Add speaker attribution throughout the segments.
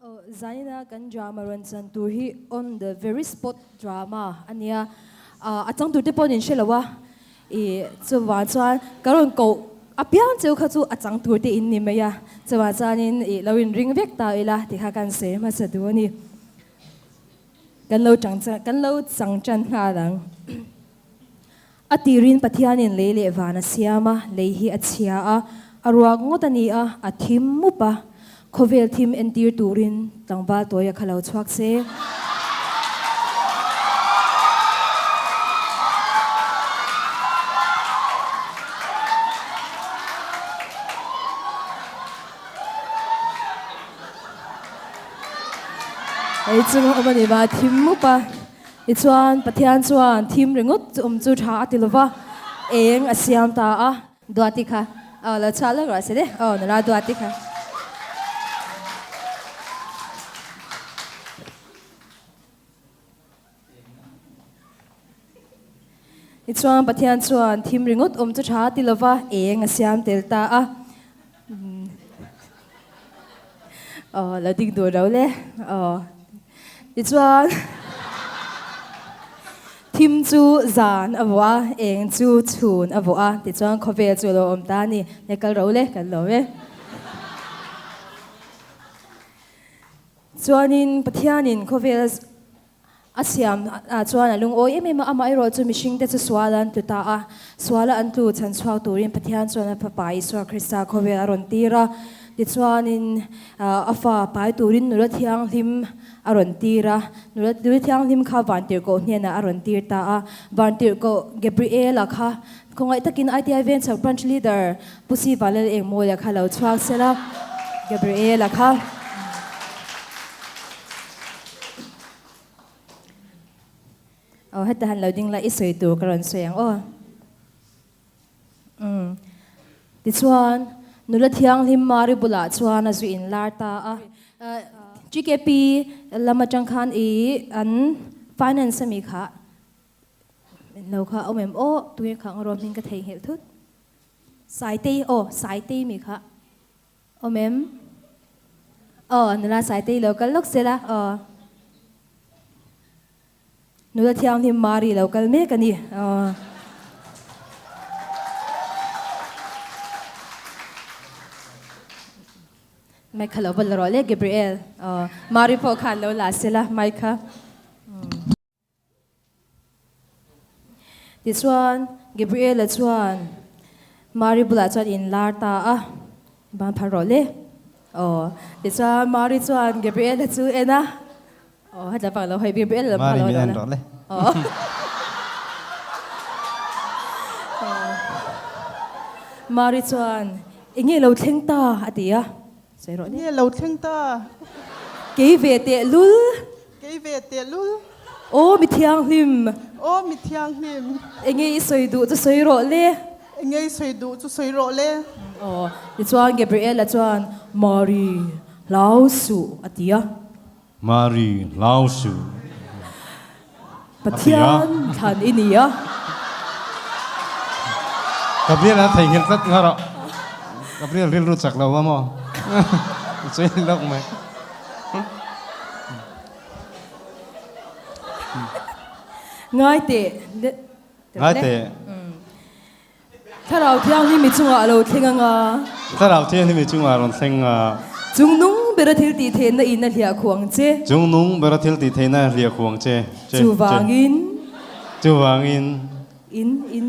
Speaker 1: Aw, zaina kan drama rawn chan tur hi on the very spot drama a nia. A chang tur te pawh an inhre lo a, ih chuvang chuan ka rawn koh apiang cheu kha chu a chang tur te in ni mai a, chuvang chuanin ih lo inring vek ta ila ti kha kan sawi hmasa duh a ni. Kan lo chang kan lo chang tan nghal ang. A tirin Pathianin lei leh van a siam a, lei hi a chhia a, a ruak ngawt a ni a, a thim mup a. Khawvel thim entir turin tlangval tawia kha lo chhuak se. Hei chu awm a ni va, thim mup a. Tichuan, Pathian chuan thim ringawt chu awm chu tha a ti lo va, eng a siam ta a. Duati kha, aw lo chhuah lawk rawh se le, aw nula Duati kha. Tichuan, Pathian chuan thim ringawt awm chu tha a ti lo va, eng a siam tel ta a. Aw, lo ding duh lo le. Aw. Tichuan, thim chu zan a vuah a, eng chu chhun a vuah a. Tichuan, khawvel chu a lo awm ta a ni. Hei kal ro le, kan lawm e. Chuanin, Pathianin khawvel A siam ah chuan a lungawi em em a, amaherawh chu mihringte chu sual an tlu ta a, suala an tlu chhan chhuak turin Pathian chuan a Fapa Isua Krista khawvel a rawn tir a, tichuanin a fa pai turin nula thianghlim a rawn tir a, nula nula thianghlim kha vantirhkoh hnenah a rawn tir ta a, vantirhkoh Gabriela kha khawngaih takin ITI Venchhak Branch Leader Pu Siva Lalengmawia kha lo chhuak sela, Gabriela kha. Aw heta han lo ding la i sawi tur ka rawn sawi ang aw. Umm tichuan nula thianghlim Mari bulah chuan a zu in lar ta a. GKP lam atang khan i an finance ami kha lo kha awm em aw tunge kha ang rawh hming ka theihnghilh thut. Saitei aw Saitei mi kha. Awm em? Aw, nula Saitei lo kal lawk sela, aw. Nula Thianghlim Mari lo kal mek a ni, aw. Mic kha lo va la rawh le, Gabriel. Aw, Mari pawh khan lo la sela mic kha. Tichuan, Gabriela chuan Mari bulah chuan inlar ta a, Ban phar rawh le. Aw. Tichuan, Mari chuan Gabriela chu en a, Aw, heta bak lo hawi Gabriela lo
Speaker 2: Mari min en rawh le.
Speaker 1: Aw. Mari chuan, Enge lo thleng ta? a ti a. Sawi rawh le.
Speaker 3: Enge lo thleng ta?
Speaker 1: Kei ve tehlul.
Speaker 3: Kei ve tehlul.
Speaker 1: Aw mi thianghlim.
Speaker 3: Aw mi thianghlim.
Speaker 1: Enge i sawi duh chu sawi rawh le.
Speaker 3: Enge i sawi duh chu sawi rawh le.
Speaker 1: Aw, tichuan Gabriela chuan Mari, hlau suh a ti a.
Speaker 2: Mari, hlau suh a ti a.
Speaker 1: Pathian thlan i ni a.
Speaker 2: Gabriel a theihnghilh tlat nga rawh. Gabriel rilru chak lo a maw? Sawi lawk mai.
Speaker 1: Ngai teh.
Speaker 2: Ngai teh.
Speaker 1: Thlarau Thianghlim mi chungah a lo thleng anga.
Speaker 2: Thlarau Thianghlim mi chungah a rawn thleng a.
Speaker 1: Chungnung bera thil tih theihna in a hliah khuang che.
Speaker 2: Chungnung bera thil tih theihna a hliah khuang che.
Speaker 1: Chuvangin.
Speaker 2: Chuvangin.
Speaker 1: In, in.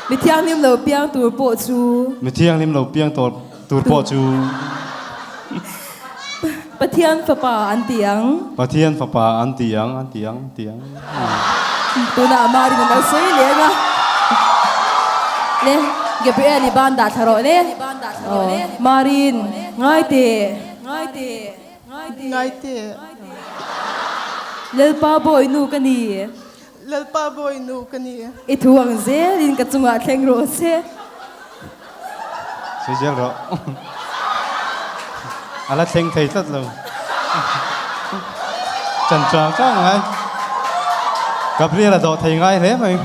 Speaker 1: Mi thianghlim lo piang tur pawh chu.
Speaker 2: Mi thianghlim lo piang tur pawh chu.
Speaker 1: Pathian fapa an ti ang.
Speaker 2: Pathian fapa an ti ang, an ti ang, ti ang.
Speaker 1: Tunah Marin a lo sawi leh ang a. Le, Gabriel i ban dah thla rawh le. Aw, Marin, ngai teh. Ngai teh.
Speaker 3: Ngai teh.
Speaker 1: Lalpa bawi nu ka ni.
Speaker 3: Lalpa bawi nu ka ni.
Speaker 1: I thu ang zelin ka chungah thleng rawh se.
Speaker 2: Sawi zel rawh. A la thleng thei tlat lo. Chan chang chang ngai. Gabriel a dawh thei ngai hle mai.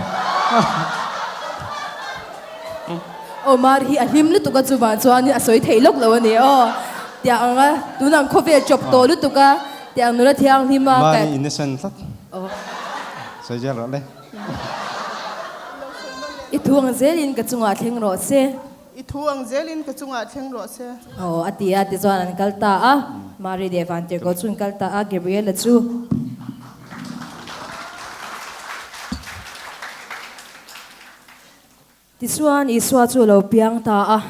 Speaker 1: Omar hi a hlim lutuk a chuvang chuanin a sawi thei lawk lo a ni aw. Tiang anga tunang khawvel chawp tawh lutuk a, tiang nula thianghlim a.
Speaker 2: Mahni innocent tlat. Sawi zel rawh le.
Speaker 1: I thu ang zelin ka chungah thleng rawh se.
Speaker 3: I thu ang zelin ka chungah thleng rawh se.
Speaker 1: Aw a ti a, tichuan an kal ta a. Mari leh Vantirhkoh chu an kal ta a, Gabriel-a chu. Tichuan Isua chu a lo piang ta a.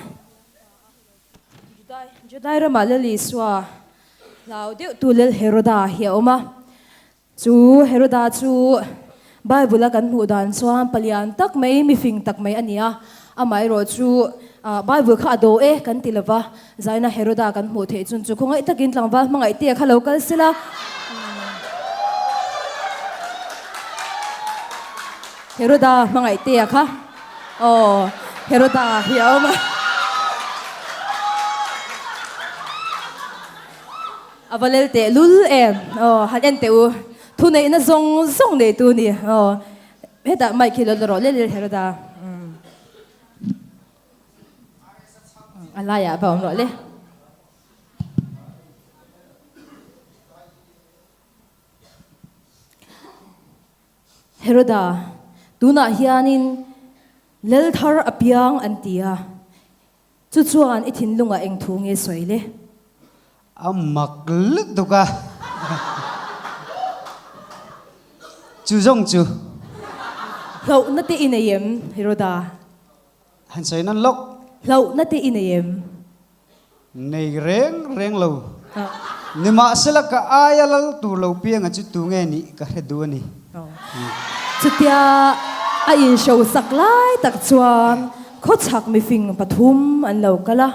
Speaker 1: Judai ramah Lal Isua hlau deuhtu Lal Heroda hi a awm a. Chu Heroda chu Bible-a kan hmuh dan chuan palian tak mai, mifing tak mai a ni a. Amaherawh chu Bible kha a daw e kan ti lova, Zaina Heroda kan hmuh theih chun chu khawngaih takin tlangval hmangaihte kha lo kal sela. Heroda hmangaihtea kha aw Heroda hi a awm a. A va lel teh lul em aw han en teh u thuneihna zawng zawng neitu ni aw hetah mic hi lo la rawh lel lel Heroda umm a laiah va awm rawh le. Heroda, tunah hianin lal thar a piang an ti a, chu chuan i thinlungah eng thu nge sawi le?
Speaker 4: A mak lutuk a, chu zawng chu.
Speaker 1: Hlauhna te i nei em, Heroda?
Speaker 4: Han sawi nan lawk.
Speaker 1: Hlauhna te i nei em?
Speaker 4: Nei reng reng lo. Nimahsela ka aia lal tur lo pianga chu tu nge nih ka hre duh a ni.
Speaker 1: Chutia a inhro sak lai tak chuan khawchhak mifing pathum an lo kal a,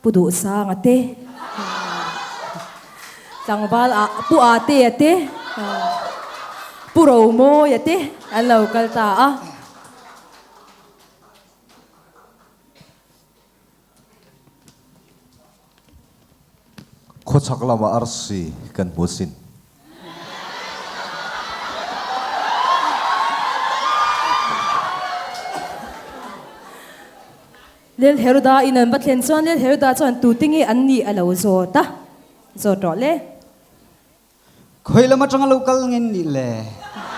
Speaker 1: Pu Duhsanga te, tlangval ah Pu Atea te, Pu Romawia te an lo kal ta a.
Speaker 5: Khawchhak lamah arsi kan hmu sin.
Speaker 1: Lel Heroda in an va thlen chuan Lel Heroda chuan tute nge an nih a lo zawt a, zawt rawh le.
Speaker 4: Khawi lam atanga lo kal nge nih le?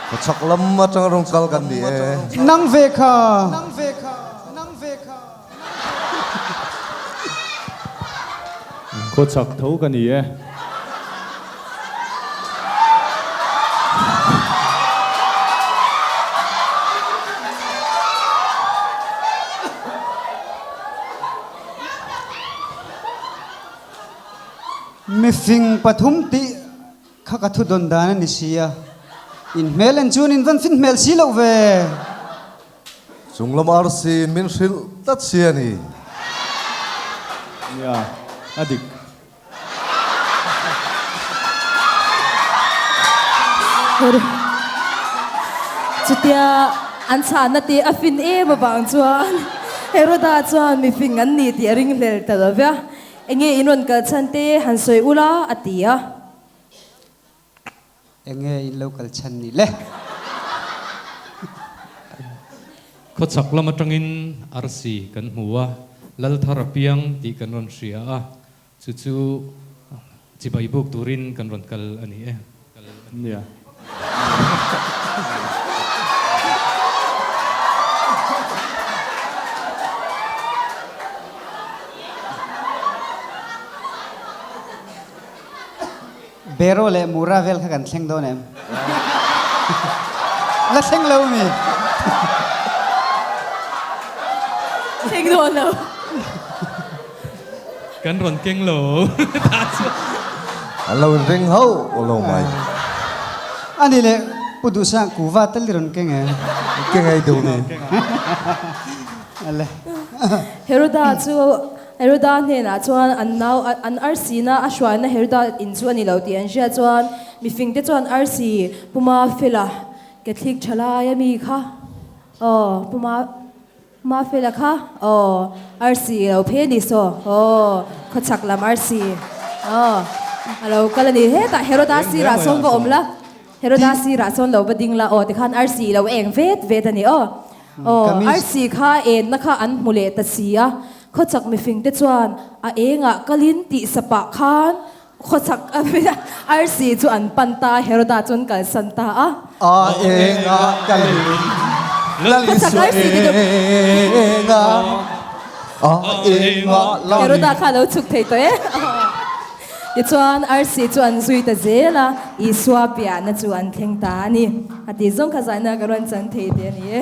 Speaker 5: Khawchhak lam atanga rawn kal kan ni e.
Speaker 4: Nang ve kha. Nang ve kha. Nang ve kha.
Speaker 6: Khawchhak tho ka ni e.
Speaker 4: Mifing pathum tih kha ka thu dawn dan a ni si a, in hmel en chuan in van fin hmel si loh ve.
Speaker 5: Chung lam arsi in min hrilh tlat si a ni.
Speaker 6: Nia, a dik.
Speaker 1: Chutia an chhahna te a fin em avang chuan Heroda chuan mifing an ni tih a ringhlel ta lo via. Enge in rawn kal chhan te han sawi ula a ti a.
Speaker 4: Enge in lo kal chhan ni le?
Speaker 6: Khawchhak lam atangin arsi kan hmu a, lal thar a piang tih kan rawn hria a, chu chu chibai buk turin kan rawn kal a ni e. Nia.
Speaker 4: Bero leh Mura vel kha kan thleng dawn em? La thleng lo mi?
Speaker 1: Thleng dawn lo.
Speaker 6: Kan rawn keng lo.
Speaker 5: An lo inring hauh lo mai.
Speaker 4: Ani leh Pu Duhsang kuva tal i rawn keng em?
Speaker 5: Keng ei duh ni.
Speaker 4: Ale.
Speaker 1: Heroda chu Heroda hnenah chuan an nau an arsina a hruaina Heroda in chu a ni lo tih an hria chuan mifingte chuan arsi Puma Fela Catholic thalai ami kha aw Puma Mafela kha aw arsi a lo phei a ni saw aw khawchhak lam arsi aw a lo kal a ni hetah Heroda sirah sawn va awm la Heroda sirah sawn lo va ding la aw tikhan arsi i lo eng vet vet a ni aw aw arsi kha enna kha an hmu leh ta si a. Khawchak mifingte chuan a engah kalin tih sapah khan khawchak arsi chu an pan ta a, Heroda chu an kalsan ta a.
Speaker 5: A engah kalin Lal Isua engah, a engah langin.
Speaker 1: Heroda kha a lo chhuk thei tawh e. Tichuan arsi chu an zui ta zel a, Isua piahna chu an thleng ta a ni. A tih zawng kha zaina ka rawn chan thei te a ni e.